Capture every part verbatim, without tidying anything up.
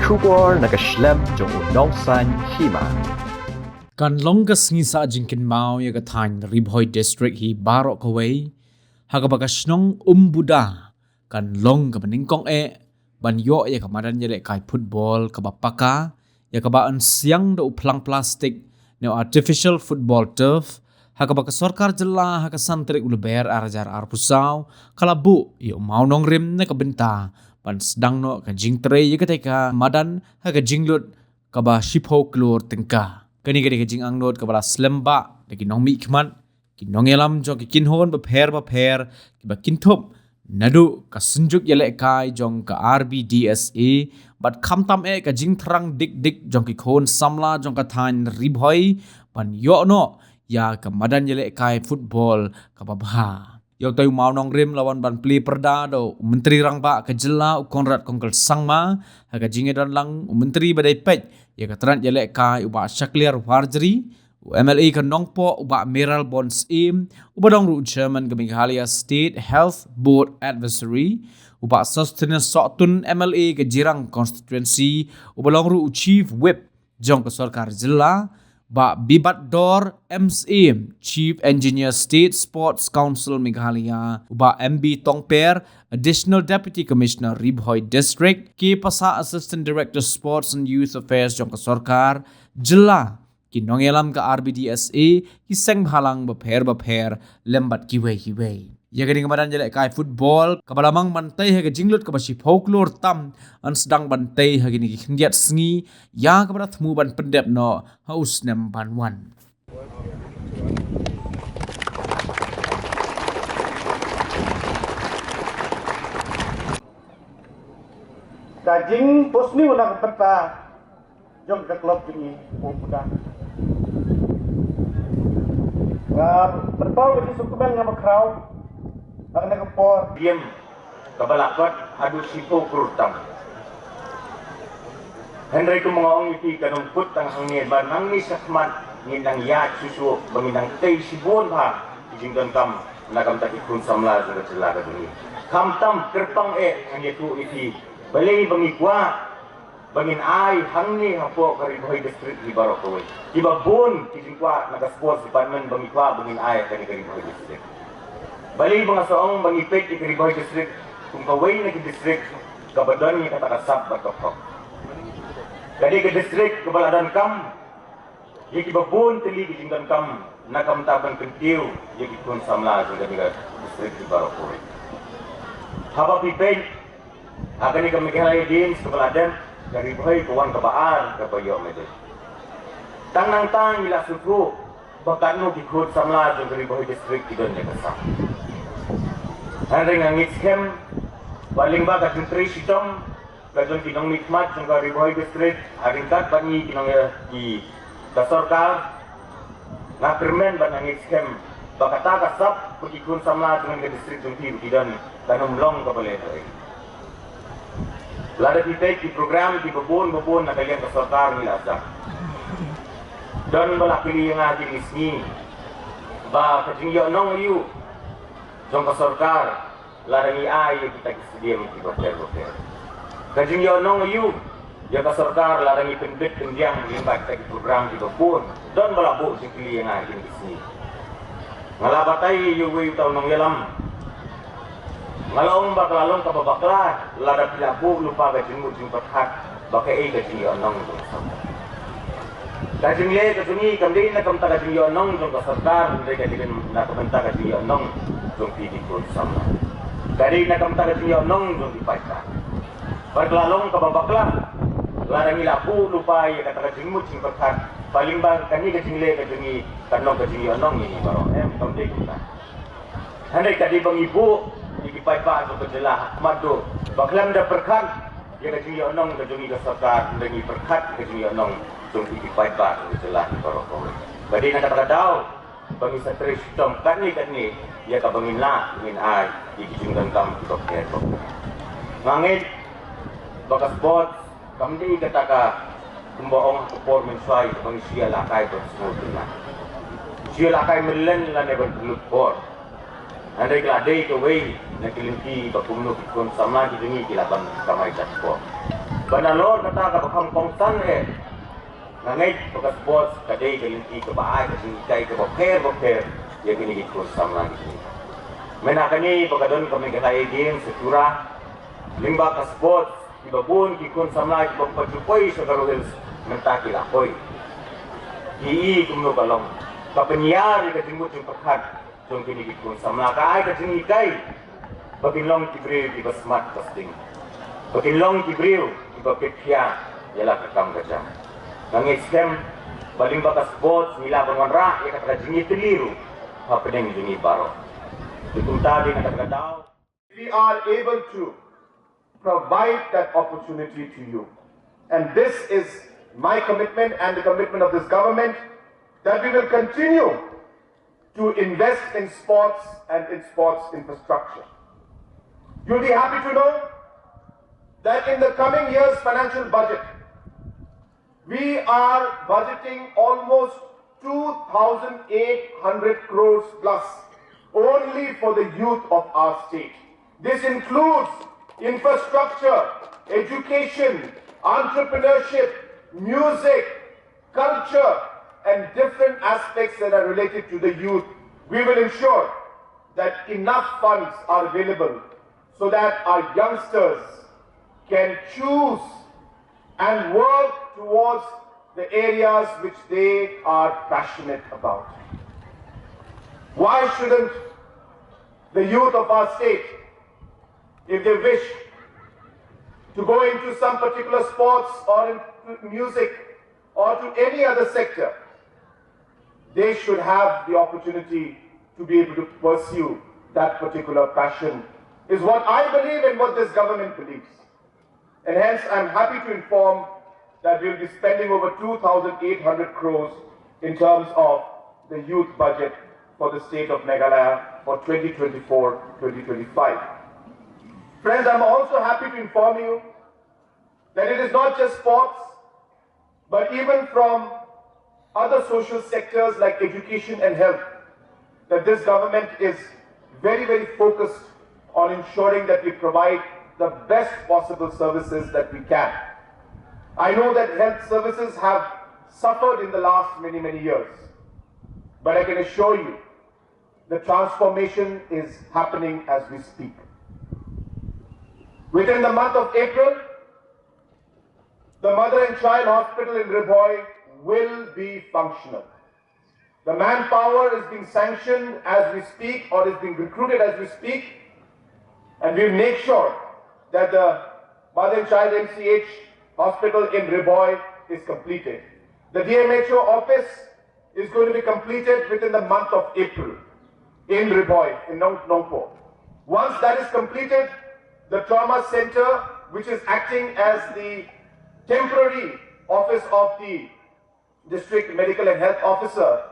Khubor na ka shlem jong u Nongsaiñ Hima. Kan long ka sngi sah jingkynmaw ïa ka thaiñ Ri Bhoi District hi baroh kawei, ha kaba ka shnong Umbuda kan long kaba nyngkong eh ban ïoh ïa ka madan ïalehkai football kaba paka, ïa kaba yn siang da u phlang plastik ne artificial football turf, ha kaba ka sorkar jylla ha ka san tarik u Lber ar hajar arphew saw ka la buh ïa u mawnongrim na ka bynta ban sdang noh ka jingtrei ïa katei ka madan ha ka jinglut kaba shiphew klur tyngka. Kane ka dei ka jingangnud kaba la slem bha da ki nongmihkhmat, ki nongïalam jong ki kynhun bapher bapher kiba kynthup naduh ka synjuk ïalehkai jong ka R B D S A bad khamtam eh ka jingthrang dik dik jong ki khun samla jong ka thaiñ Ri Bhoi ban ïoh noh ïa ka madan ïalehkai football kaba bha. Ïa utei u mawnongrim la wan ban plie pyrda da u Myntri Rangbah ka jylla u Conrad Kongkal Sangma ha ka jingïadon lang u Myntri ba dei peit ïa ka tnat ïalehkai u Bah Shakliar Warjri, u M L A ka Nongpoh u Bah Mayralborn Syiem, uba long ruh u Chairman ka Meghalaya State Health Board Advisory, u Bah Sosthenes Sohtun M L A ka Jirang Constituency, uba long ruh u Chief Whip jong ka sorkar jylla, Bah Bibatdor M Syiem, Chief Engineer State Sports Council Meghalaya, u Bah M B Tongper, Additional Deputy Commissioner Ri Bhoi District, K Passah Assistant Director Sports and Youth Affairs jong ka sorkar jylla, ki nongïalam ka R B D S A, ki seng bhalang bapher bapher lem bad kiwei kiwei. Ïa kane ka madan ïalehkai football kaba la mang ban tei ha ka jinglut kaba shiphew klur tam yn sdang ban tei ha kine ki khyndiat sngi, ïa kaba la thmu ban pyndep noh ha u snem ban wan. Ka jingpusniw na ka bynta jong ka club jong ngi, Umbuda. Nga pynpaw ka jingsngewkmen, nga bakhraw ha kane ka por. Ïem kaba la kot haduh shiphew klur tam. Hynrei kum nga ong ïa phi, kan ym kut tang hangne, ba nangne shakhmat ngin nang ïaid shuh shuh, ba ngin nang tei shibun bha ki jingdonkam na ka bynta ki khun samla jong ka jylla ka jong ngi. Khamtam kyrpang eh ngan ïathuh ïa phi, balei ba ngi kwah ba ngin ai hangne hapoh ka Ri Bhoi District hi baroh kawei. Kiba bun ki jingkwah na ka Sports Department ba ngi kwah ba ngin ai ha kane ka Ri Bhoi District. Balei ba nga sa ong ba ngi peit ïa ka Ri Bhoi District kum kawei na ki district kaba don ïa kata ka sap bad ka phok. Ka dei ka district kaba la donkam ïa kiba bun tylli ki jingdonkam na ka bynta ban kyntiew ïa ki khun samla jong kane ka district hi baroh kawei. Haba phi peit ha kane ka Meghalaya Games kaba la dep, ka Ri Bhoi ka wan kaba ar kaba ïoh medal. Tang nangta ngi la sngewthuh ba katno ki khun samla jong ka Ri Bhoi District ki don ïa ka sap. Hynrei nga ngeit skhem ba lyngba ka jingtrei shitom ka jong ki nongmihkhmat jong ka Ri Bhoi District, ha ryngkat bad ngi ki nong, eh, ki, ka sorkar, nga kyrmen bad nga ngeit skhem ba kata ka sap ba ki khun samla jong ka district jong phi ba ki don kan ym long kaba lehnohei. Lada phi peit ki program kiba bun ba bun na ka liang ka sorkar ngi la sdang. Don ba la kylli ïa nga ha kine ki sngi ba ka jingïohnong aïu jong ka sorkar lada ngi ai ïa kita ki stadium kiba pher ba pher. Ka jingïohnong aïu ïa ka sorkar lada ngi pynbit pynbiang lyngba kita ki program kiba bun. Don ba la buh jingkylli ïa nga ha kine ki sngi. Nga la batai ïa uwei uta u nongïalam. Nga la ong ba ka la long kaba bakla lada phi la buh lypa ka jingmut jingpyrkhat ba kaei ka jingïohnong jong ka sorkar. Ka jingleh ka jong ngi kam dei na ka bynta ka jingïohnong jong ka sorkar, hynrei ka dei na ka bynta ka jingïohnong jong phi ki khun samla. Ka dei na ka bynta ka jingïohnong jong ki paidbah. Bad ka la long kaba bakla lada ngi la buh lypa ïa kata ka jingmut jingpyrkhat ba lyngba kane ka jingleh ka jong ngi kan long ka jingïohnong ïa ngi baroh. Em, kam dei kumta. Hynrei ka dei ba ngi buh ïa ki paidbah jong ka jylla ha khmat duh ba khlem da pyrkhat ïa ka jingïohnong ka jong ngi ka sorkar, hynrei ngi pyrkhat ïa ka jingïohnong jong ki paidbah jong ka jylla hi baroh kawei. Ka dei na kata ka daw ba ngi sa trei shitom katne katne ïa kaba ngin lah ngin ai ïa ki jingdonkam kiba pher ba pher. Nga ngeit ba ka sports kam dei kata ka, kumba ong ha ka por mynshuwa, kaba ngi shu ïalehkai bad sngewtynnat. Shu ïalehkai mynleng lane ban pynlut por. Hynrei ka la dei kawei na ki lynti ba kumno ki khun samla ki jong ngi ki lah ban kamai jingkor. Ba nalor kata kaba kham kongsan eh, nga ngeit ba ka sports ka dei ka lynti kaba ai ka jinghikai kaba pher bapher ïa kine ki khun samla kine. Mynta kane ba ka don ka Meghalaya Games ha Tura, lyngba ka sports kiba bun ki khun samla kiba pat ju poi sha Garo Hills mynta ki la poi. Ki i kumno ka long, ka pynïar ïa ka jingmut jingpyrkhat jong kine ki khun samla, ka ai ka jinghikai ba kin long ki briew kiba smat ba sting, ba kin long ki briew kiba pyrkhat ïa la ka kam ka jam. Nga ngeit skhem ba lyngba ka sports ngi lah ban wanrah ïa kata ka jingïatylli ruh hapdeng jong ngi baroh. Te kumta dei na kata ka daw, we are able to provide that opportunity to you. And this is my commitment and the commitment of this government, that we will continue to invest in sports and in sports infrastructure. You'll be happy to know that in the coming year's financial budget, we are budgeting almost two thousand eight hundred crores plus only for the youth of our state. This includes infrastructure, education, entrepreneurship, music, culture, and different aspects that are related to the youth. We will ensure that enough funds are available so that our youngsters can choose and work towards the areas which they are passionate about. Why shouldn't the youth of our state, if they wish to go into some particular sports or into music or to any other sector, they should have the opportunity to be able to pursue that particular passion, is what I believe and what this government believes. And hence, I'm happy to inform that we'll be spending over two thousand eight hundred crores in terms of the youth budget for the state of Meghalaya for twenty twenty-four, twenty twenty-five. Friends, I'm also happy to inform you that it is not just sports, but even from other social sectors like education and health, that this government is very, very focused on ensuring that we provide the best possible services that we can. I know that health services have suffered in the last many, many years, but I can assure you the transformation is happening as we speak. Within the month of April, the Mother and Child Hospital in Ri Bhoi will be functional. The manpower is being sanctioned as we speak or is being recruited as we speak, and we'll make sure that the Mother and Child M C H Hospital in Ri Bhoi is completed. The D M H O office is going to be completed within the month of April in Ri Bhoi, in Nong- Nongpoh. Once that is completed, the trauma center, which is acting as the temporary office of the district medical and health officer,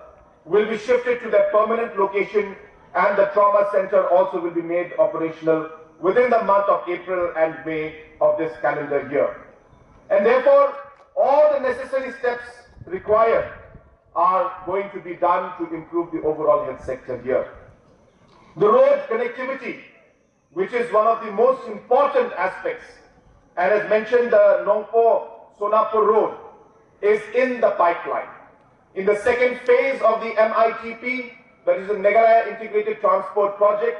will be shifted to their permanent location, and the trauma center also will be made operational within the month of April and May of this calendar year. And therefore, all the necessary steps required are going to be done to improve the overall health sector here. The road connectivity, which is one of the most important aspects, and as mentioned, the Nongpoh Sonapur road is in the pipeline. In the second phase of the M I T P, that is the Meghalaya Integrated Transport Project,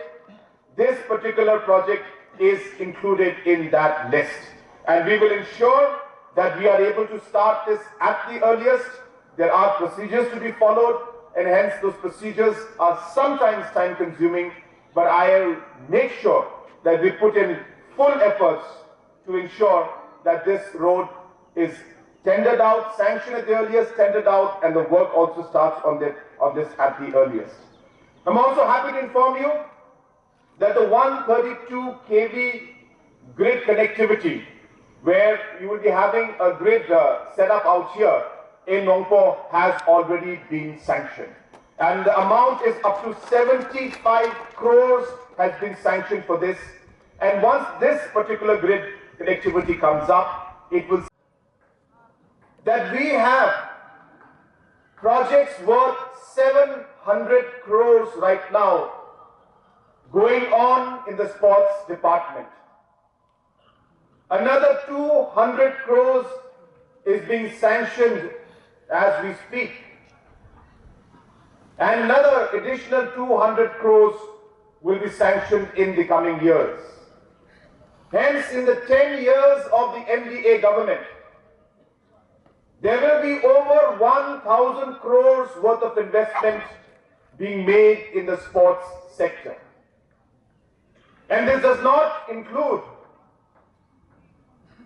this particular project is included in that list. And we will ensure that we are able to start this at the earliest. There are procedures to be followed, and hence those procedures are sometimes time consuming, but I'll make sure that we put in full efforts to ensure that this road is tendered out, sanctioned at the earliest, tendered out, and the work also starts on, the, on this at the earliest. I'm also happy to inform you that the one thirty-two K V grid connectivity, where you will be having a grid uh, set up out here in Nongpoh, has already been sanctioned. And the amount is up to seventy-five crores has been sanctioned for this. And once this particular grid connectivity comes up, it will that we have projects worth seven hundred crores right now going on in the sports department. Another two hundred crores is being sanctioned as we speak. And another additional two hundred crores will be sanctioned in the coming years. Hence, in the ten years of the M D A government, there will be over one thousand crores worth of investment being made in the sports sector. And this does not include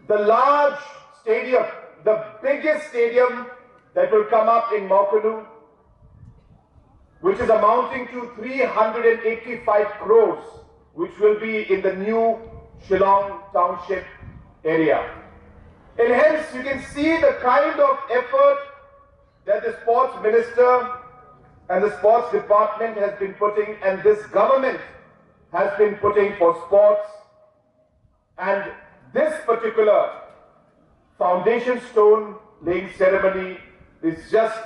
the large stadium, the biggest stadium that will come up in Mawkanu, which is amounting to three hundred and eighty-five crores, which will be in the new Shillong Township area. And hence, you can see the kind of effort that the sports minister and the sports department has been putting, and this government has been putting for sports. And this particular foundation stone laying ceremony is just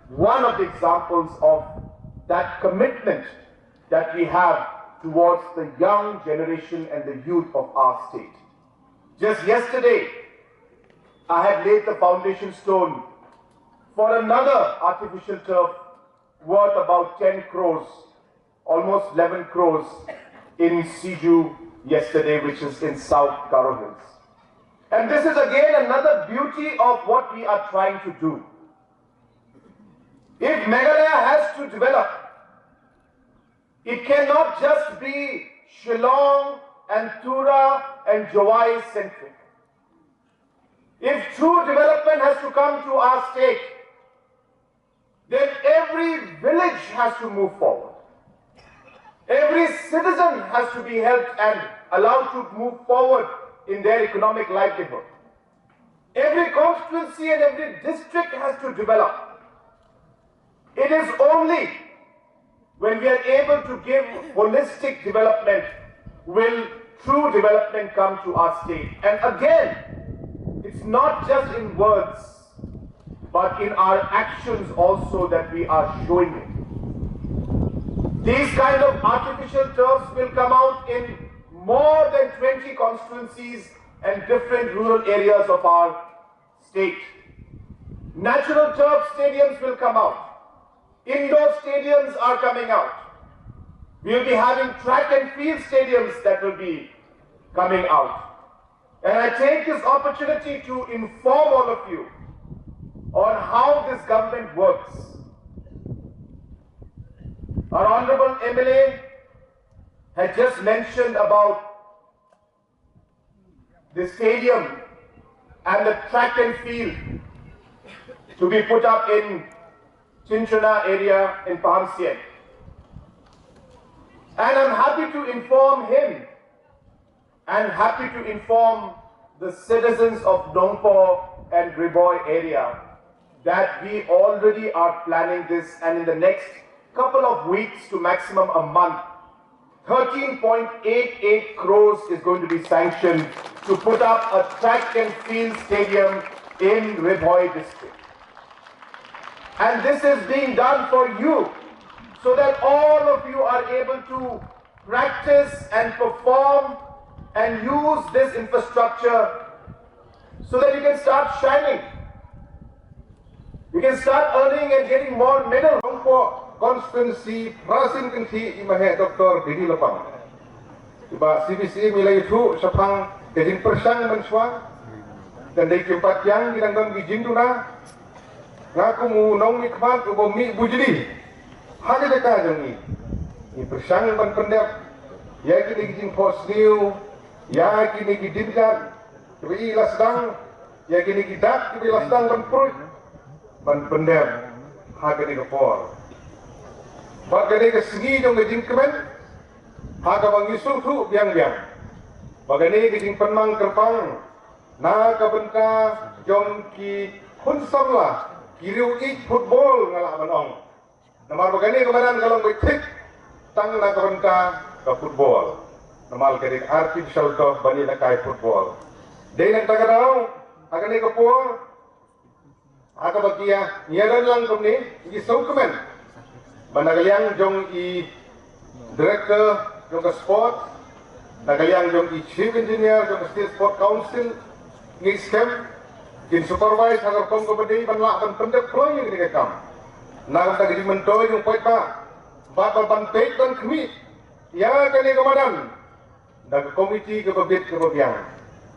one of the examples of that commitment that we have towards the young generation and the youth of our state. Just yesterday, I had laid the foundation stone for another artificial turf worth about ten crores, almost eleven crores in Siju yesterday, which is in South Garo Hills. And this is again another beauty of what we are trying to do. If Meghalaya has to develop, it cannot just be Shillong and Tura and Jowai centric. If true development has to come to our state, then every village has to move forward. Every citizen has to be helped and allowed to move forward in their economic livelihood. Every constituency and every district has to develop. It is only when we are able to give holistic development will true development come to our state. And again, it's not just in words, but in our actions also that we are showing it. These kind of artificial turfs will come out in more than twenty constituencies and different rural areas of our state. Natural turf stadiums will come out. Indoor stadiums are coming out. We'll be having track and field stadiums that will be coming out. And I take this opportunity to inform all of you on how this government works. Our Honorable M L A had just mentioned about the stadium and the track and field to be put up in Chinchuna area in Pahamsyiem. And I'm happy to inform him and happy to inform the citizens of Nongpoh and Ri Bhoi area that we already are planning this, and in the next couple of weeks to maximum a month, thirteen point eight eight crores is going to be sanctioned to put up a track and field stadium in Ri Bhoi district. And this is being done for you so that all of you are able to practice and perform and use this infrastructure so that you can start shining. You can start earning and getting more medals. Nongpoh constituency, Rasin Kynthih, i Maheh Doctor Bedi Lapang. Ba C B C i la ïathuh shaphang ka jingpyrshang mynshuwa. Kan dei kim pat ïang ki dang don ki jingduna. Nga kum u nongmihkhmat uba mih bujli ha ka jaka jong ngi. Ngi pyrshang ban pyndep ïa kine ki jingphohsniew, ïa kine ki dien jat kiba i la sdang, ïa kine ki dak kiba i la sdang ban pruid, ban pyndep ha kane ka por. Bad kane ka sngi jong ka jingkmen, ha kaba ngi sngewthuh biang biang ba kane ka jingpynmang kyrpang na ka bynta jong ki khun samla, ki riew ïeit football nga lah ban ong. Namar ba kane ka madan ka long beit thik tang na ka bynta ka football. Namar ka dei ka artificial turf ban ïalehkai football. Dei na kata ka daw, ha kane ka por, ha kaba ki ïa, ngi ïa don lang kumne, ngi sngewkmen ba na ka liang jong i director jong ka sport, Na ka liang jong ki Chief Engineer jong ka State Sport Council, ngi skhem kin supervise ha ka rukom kaba dei ban lah ban pyndep ploh ïa kane ka kam. Na ka bynta ka jingmyntoi jong paidbah, bad ban peit ban khmih ïa kane ka madan da ka komiti kaba bit kaba biang,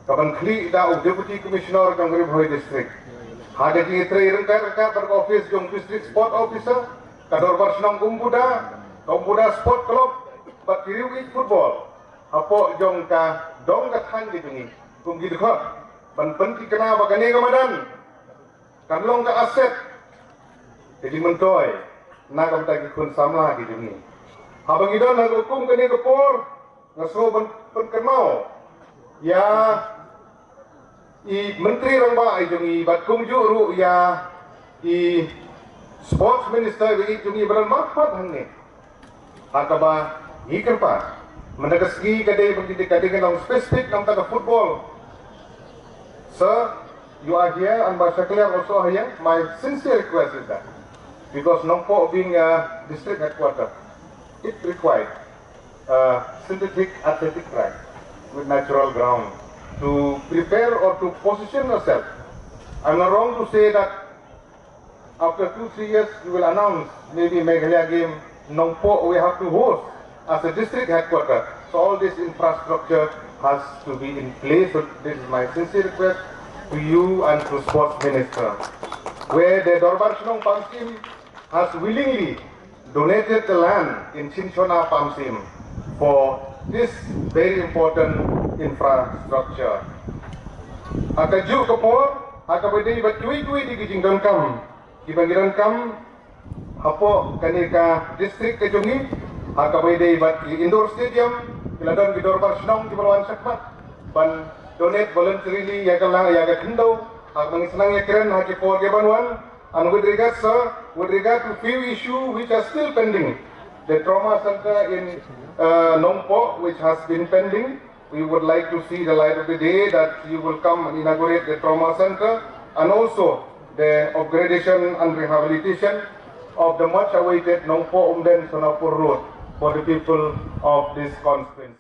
kaban khlieh da u Deputy Commissioner jong ka Ri Bhoi District, ha ka jingïatrei ryngkat ryngkat bad ka office jong District Sport Officer, ka Dorbar Shnong Umbuda, ka Umbuda Sport Club, bad ki riew ïeit football hapoh jong ka dong ka thaiñ ka jong ngi, kum ki dkhot, ban pynthikna ba kane ka madan kan long ka asset, ka jingmyntoi na ka bynta ki khun samla ki jong ngi. Haba ngi don ha ka kum kane ka por, nga sngew ban pynkynmaw ïa i Myntri Rangbah i jong ngi, bad kumjuh ruh ïa i Sports Minister i jong ngi ba don markhmat hangne. Ha kaba ngi kyrpad, mynta ka sngi ka dei ba ka dei ka long specific na ka bynta ka football. Sir, you are here and Bah Shakliar also are here. My sincere request is that, because Nongpoh being a district headquarter, it required a synthetic athletic track with natural ground to prepare or to position yourself. I'm not wrong to say that after two, three years, you will announce maybe Meghalaya Game, Nongpoh, we have to host as a district headquarter. So all this infrastructure has to be in place. So this is my sincere request to you and to Sports Minister, where the Dorbar Shnong Pamsim has willingly donated the land in Chinchona Pamsim for this very important infrastructure. Ha kajuh ka por, ha kaba ïadei bad kiwei kiwei de ki jingdonkam kiba ngi donkam hapoh kane ka district ka jong ngi, ha kaba ïadei bad ki indoor stadium, ki la don ki dorbar shnong kiba la wan shakhmat ban donate voluntarily ïa ka la, ïa ka khyndew, ha kaba ngi sdang ïakren ha ki por kiban wan. And with regards, sir, with regard to few issue which are still pending, the trauma center in uh, Nongpoh, which has been pending, we would like to see the light of the day that you will come and inaugurate the trauma center and also the upgradation and rehabilitation of the much awaited Nongpoh Umden Sonapur Road for the people of this constituency.